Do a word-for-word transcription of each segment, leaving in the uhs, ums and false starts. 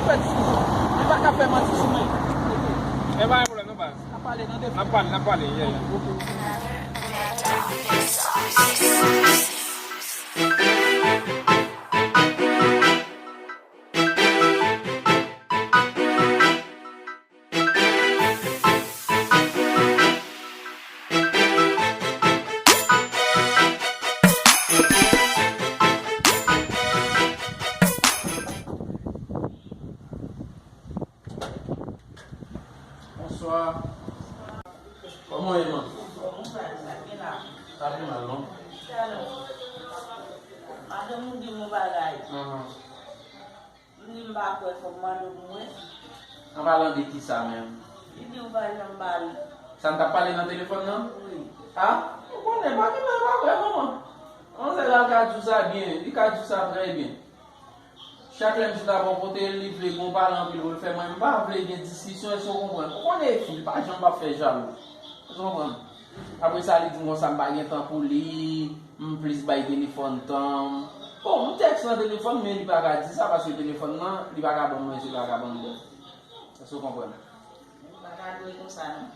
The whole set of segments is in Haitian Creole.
Fè ti sou mwen. Li pa ka fè manti sou mwen. Men pa gen pwoblèm, non, baz. N ap pale nan defann. N ap pale, n ap pale, yeah, yeah. Bonswa. Kòman w ye, man? Sa pi mal, non? Madanm ou di m yon bagay. Ahn. M di m pa kwè, fò m mande w pou mwen. An palan de kisa menm? Li di ou pa janm ba li. Sa n t ap pale nan telefòn nan? Wi. A? Ou konnen, pa gen lè pa kwè manman. Manzè la ka di w sa byen, li ka di w sa trè byen. Chak lè m sot ap bò kote l, li vle gen yon pale anpil pou l fè mwen. M pa vle gen diskisyon, èske w konprann? Ou konnen e fi, li pa janm p ap fè jalou. Èske w konprann? Apre sa, li di m konsa m pa gen tan pou li, m plis bay telefòn tan m. Bon, m tèks nan telefòn, men li pa ka di sa, paske telefòn nan, li pa ka ban m manje, li pa ka ban m bwè. Èske w konprann? Ou pa ta dwe konsa, non.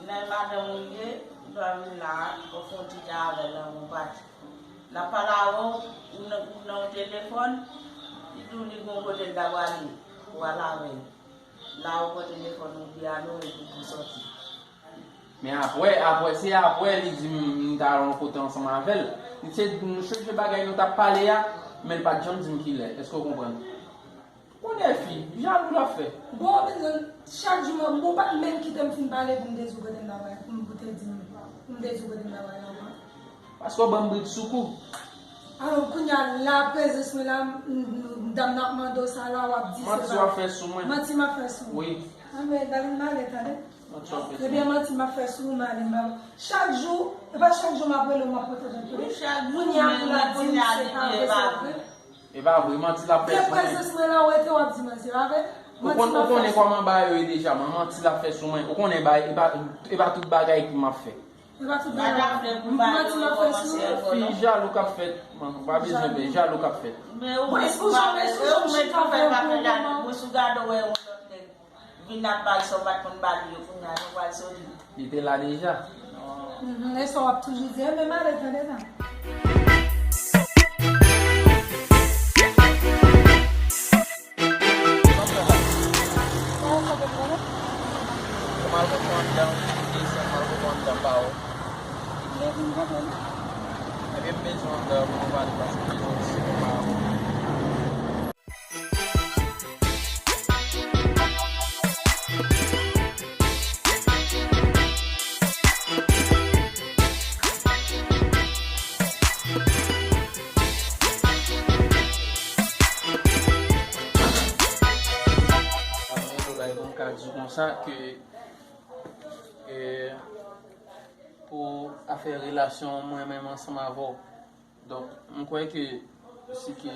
Nan madanm ou ye, ou dwa vin la, ou fè yon ti tan avè l nan yon pati. L ap pale avè w, ou nan, ou nan yon telefòn, li di w li gen yon kote l ta prale, ou al avè l. La ou pran telefòn ou di alo epi pou sòti. Men apre, apre, se apre li di m, m t al yon kote ansanm avè l. Se, m sonje bagay nou t ap pale a, men l pa t janm di m kilè. Èske w konprann? Konnen fi, jalou l ap fè. Bon, men chak jou, mwen, bon, pa t menm kite m fin pale pou m te di w kote m ta pale, pou m, pou te di m, pou m te di w kote m ta pale ankò. Paske w ban m brik sou kou. Alò, kounye a, la, prezans mwen la, m, m, dam nan ap mande w sa la, w ap di se pa. Manti w ap fè sou mwen. Manti m ap fè sou ou. Wi. A, men, Darline, m ale, tande. Manti w ap fè sou mwen. Ebyen, manti m ap fè sou ou, m ale, m pa. Chak jou, e pa chak jou m ap rele w, m ap pote jan kole. Wi, chak jou, kounye a, men pou l ap di m se pa vre, se vre. E pa vre, manti l ap fè sou mwen. Prezans mwen la, w rete w ap di manti, pa vre? Ou konn, ou konnen kòman bagay yo ye deja, man, manti l ap fè sou mwen. Ou konnen bagay, e pa, e pa tout bagay ki m ap fè. E pa tout bagay. Manti l ap fè sou mwen. Fi jalou k ap fèt, man, ou pa bezwen pè, jalou k ap fèt. Men ou menm tou pa bezwen, ou menm tou fè pa fè jalou. Mwen sou gade w wè yon lòt nèg. Vin ap ba l sa w pa t konn ba li yo, kounye a nou pral solid. Li te la deja. Mhm, e sa w ap toujou di, e men mare tande sa. Sa w ap fè la? Sa w ap fè la? Ou mal konprann dan, ou mal konprann dan pa w. Ou vle vin konprann? Ebyen, m bezwen w dan pou nou pale paske m bezwen w di se kòman. Ka di konsa ke, eh, pou afè relasyon mwen menm ansanm avè w. Donk, m kwè ke si ke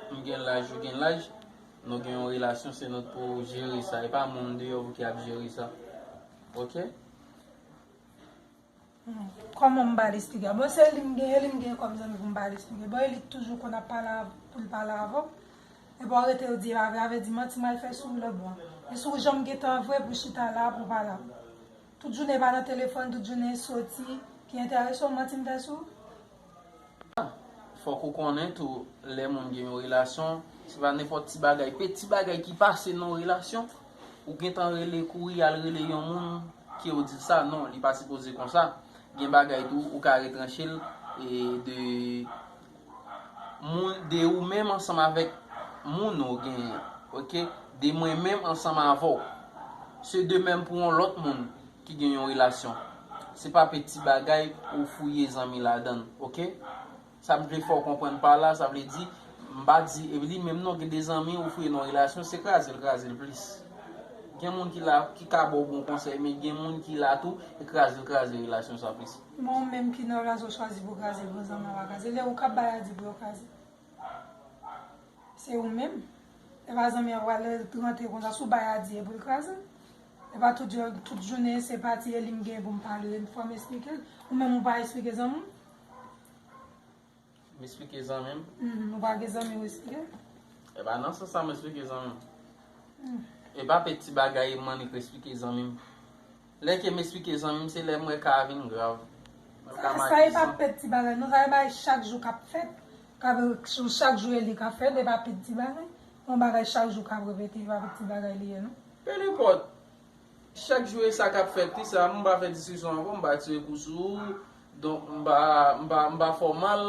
m gen laj, ou gen laj, nou gen yon relasyon, se nou pou jere sa. E pa moun deyò ki ap jere sa. Oke? Hmm. Kòman m ba l esplike? Bon, se li m gen, e li m gen kòm zanmi pou m ba l esplike. Bon, e li k toujou konn ap pale av-, pou l pale avè w. Epi w rete w di e pa vre, avè di manti m al fè sou ou lòt bò. E si w janm gentan vre pou chita la pou pale avè w. Tout jounen pa nan telefòn, tout jounen soti, ki enterese w, manti m fè sou ou? Fòk ou konnen tou, lè moun gen yon relasyon, se pa nenpòt ti bagay, peti bagay ki pase nan yon relasyon, ou gentan rele kouri al rele yon moun ke w di sa, non, li pa sipoze konsa. Gen bagay tou, ou ka retranche l, e de moun, de ou menm ansanm avèk moun ou genyen, oke? De mwen menm ansanm avè w. Se de menm pou yon lòt moun ki gen yon relasyon. Se pa peti bagay ou fouye zanmi ladan l, oke? Sa m vle fè w konprann pa la, sa vle di, m pa di, e li menm non, gen de zanmi ou fouye nan relasyon, se kraze l, kraze l plis. Gen moun ki la, ki ka ba w bon konsèy, men gen moun ki la tou, e kraze l, kraze relasyon sa plis. Men ou menm ki nan relasyon chwazi pou kraze l, bon zanmi an pa kraze l, e ou k ap bay a di pou yo kraze. Se ou menm. E pa zanmi an pral rantre konsa, si w bay a di e pou l kraze. E pa tout jou, tout jounen se pati e li m gen pou m pale, fò m esplike l. Ou menm ou pa esplike zanmi w? M esplike zanmi m? Mhm, ou pa gen zanmi ou esplike? E pa nan sans sa m esplike zanmi m. E pa pèt ti bagay m annik eksplike zanmi m. Lè ke m eksplike zanmi m, se lè m wè ka a vin grav. Mwen ka mache san. Sa e pa pèt ti bagay, non, sa e bagay chak jou k ap fèt. Ka vle chak jou e li k ap fèt, e pa pèt ti bagay. Yon bagay chak jou k ap repete, e pa pèt ti bagay li ye, non. Peu importe. Chak jou e sa k ap fèt, wi, sa, m pa fè diskisyon avè w, m pa tire kou sou ou, donk m pa, m pa, m pa fè w mal,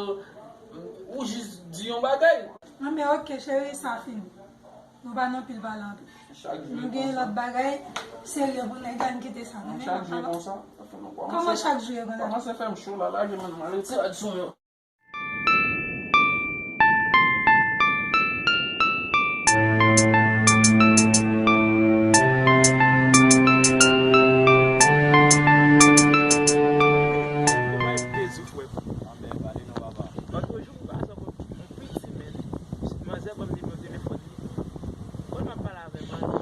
ou jis di yon bagay. Non, men oke, cheri, sa fini. Nou pa nan pil pale anpil. Chak jou e konsa. Nou gen lòt bagay serye pou n, ann kite sa. Chak jou e konsa. Kòman chak jou e konsa? Kòmanse fè m cho la, lage men m ale. Ti rad sou mwen. Lòt jou m pase ankò yon piti men, manzè ban m nimewo telefòn li. Bon, m ap pale avè manzè,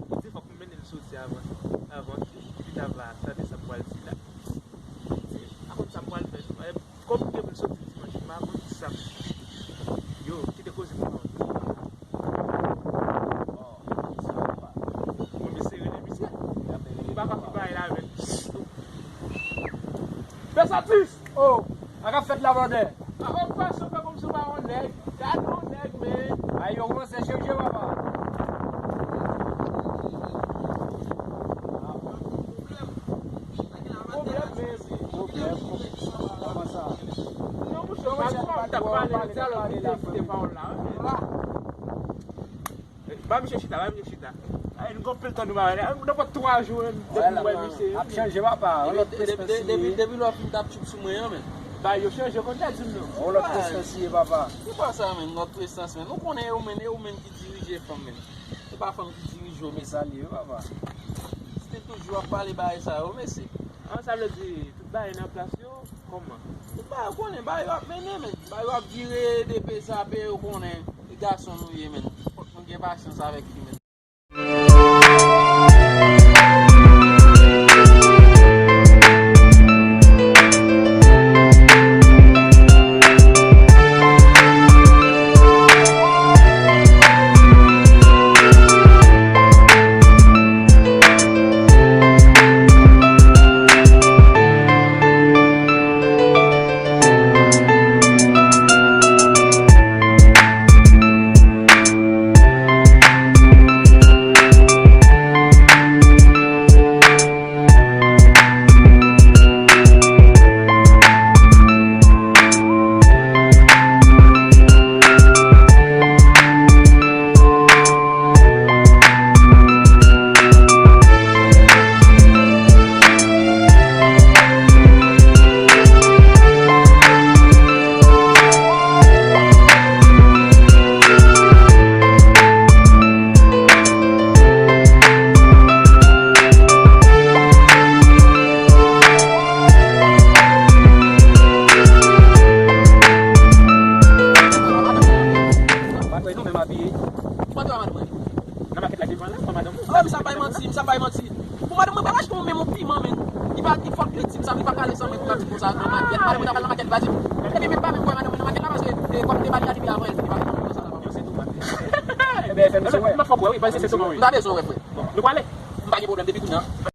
li di fòk m mennen l soti avan, avan ki, ki li ta va tande sa m pral di la. Li di, pa konn sa m pral fè. Kòm gen pou l soti dimanch, m pa konn sa m. Yo, kite koze pou mwen. Bon, misye rele misye. M pa ka fè bagay la avè l. Fè sa tis! Oh, sa k ap fèt la, brother? Avèk pasyon, fè kòmsi w pa yon nèg. Gade yon nèg, men. Ay, yo kòmanse chanje, papa. Pwoblèm, men. Pwoblèm? Kòman sa? Non, monchè, pa twò, m t ap pale, m t ap pale, m te pale, m te pale la. Ba misye chita, ba misye chita. Ay, nou gon pil tan nou pa wè. Nenpòt twa jou, depi m wè misye. Ap chanje, papa. Yon lòt prestans li ye. Depi lè w fin t ap tchoup sou mwen an, men. Ba yo chanje, konn sa di m non. Yon lòt prestans li ye, papa. Se pa sa, men, lòt prestans, men. Nou konnen yo, men, yo, men, ki dirije fanm, men. Se pa fanm ki dirije yo, men. Sa li ye, papa. Si te toujou ap pale bagay sa yo, mesye. An, sa vle di, tout bagay nan plas yo, kòman? Tout bagay, ou konnen, bagay yo ap mennen, men. Bagay yo ap vire, depe zape, ou konnen. E gason nou ye, men. Fòk nou gen pasyans avèk li, men. Patwon, nou menm abiye. Patwon, madanm mwen. Nan makèt la devan la, pran madanm ou. Oh, misye ap bay manti, misye ap bay manti. Pou madanm mwen pa achte yon menm yon piman, men. Li pa, li fòk li di m sa, li pa prale san mwen pou l ap di konsa nan makèt. Madanm mwen ta pral nan makèt, li pa di m. Epi menm pa menm wè madanm mwen nan makèt la, paske, eh, kòm m te ba li la depi avan, li pa vin nan konsa. Yo, se tou, madanm. Ebyen, fè misye wè. M ap fè w wè, wi, paske se tou, wi. M ta bezwen wè, frè. Bon, nou prale? M pa gen pwoblèm depi kounye a.